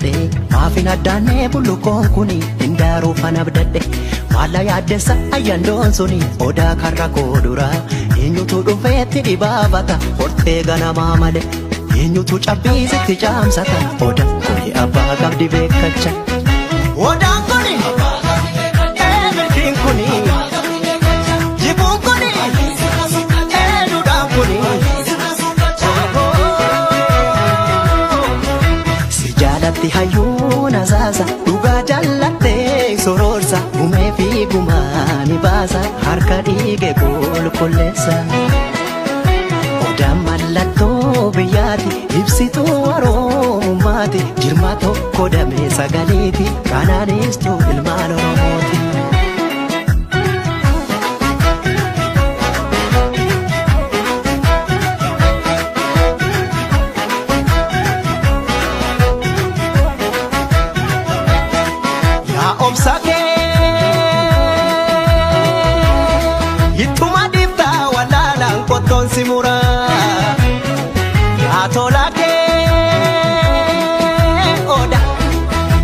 miiccadhe maafin addaannee bullukoon kuni hindaaruuf abdadhe maalla yaaddessa ayyandoon suni odaa karra koo dura eenyutu dhufeetti dhibaafata hortee ganamaa malee eenyutu cabbiisitti caamsata odaan kuni abbaa qabdi beekacha. Odaan kuni milkiin kuni jibuun kuni duudhaan kuni. Jaalatti hayyuu nasaasa dhugaa jaallattee sororsa gumee fi gumaa ni baasa harka dhiige qulqulleessa. Odaan mallattoo biyyaati ibsituu waroomumaati jirma tokko damee sagaliiti kanaanistuu ilmaan Oromooti. Obsake ittuma dhiiftaa walaalaan qottoon si muraa yaa tolakee oda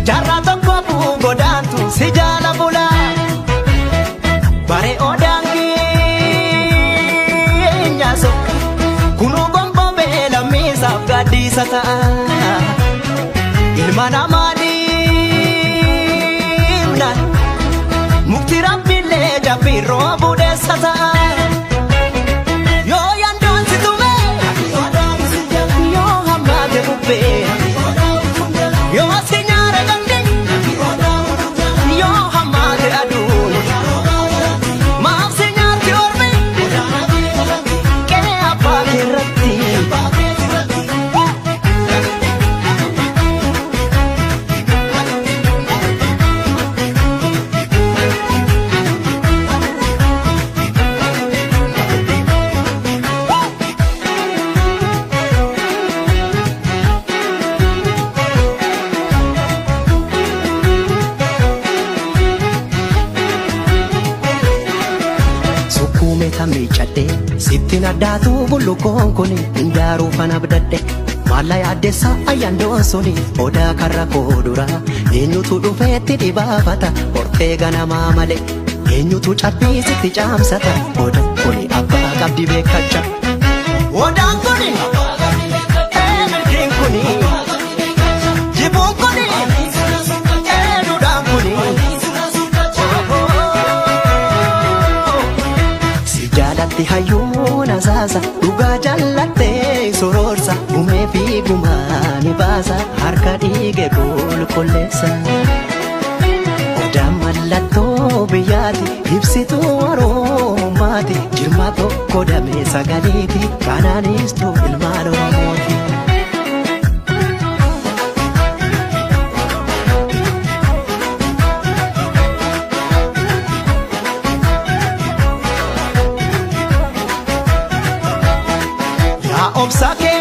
jaarraa tokko godaantu si jaala bulaa bare odaan keenyaaso kunuu gonbobee lammiisaaf gaaddiisa ta'a ilma namaa. Mukti rabbiillee jabbiirroo budeessa ta'a. Yoo yandoon si tume, yoo hammaate bubbee, yoo si nyaara gandi, yoo hammaate aduun, maaf si nyaarti ormi, qe'ee abbaa keerratti. Miiccadhe sittiin addaatu bullukoon kuni hindaaruuf abdadhe maalla yaaddessa ayyandoon suni odaa karra koo dura eenyutu dhufeetti dhibaafata hortee ganamaa malee eenyutu cabbiisitti caamsata odaan kuni abbaa qabdi beekacha. Odaan kuni milkiin kuni jibuun kuni duudhaan kuni. Jaalatti hayyuu nasaasa dhugaa jaallattee sororsa gumee fi gumaa ni baasa harka dhiige qulqulleessa. Odaan mallattoo biyyaati ibsituu waroomumaati jirma tokko damee sagaliiti kanaanistuu ilmaan Oromooti. Obsake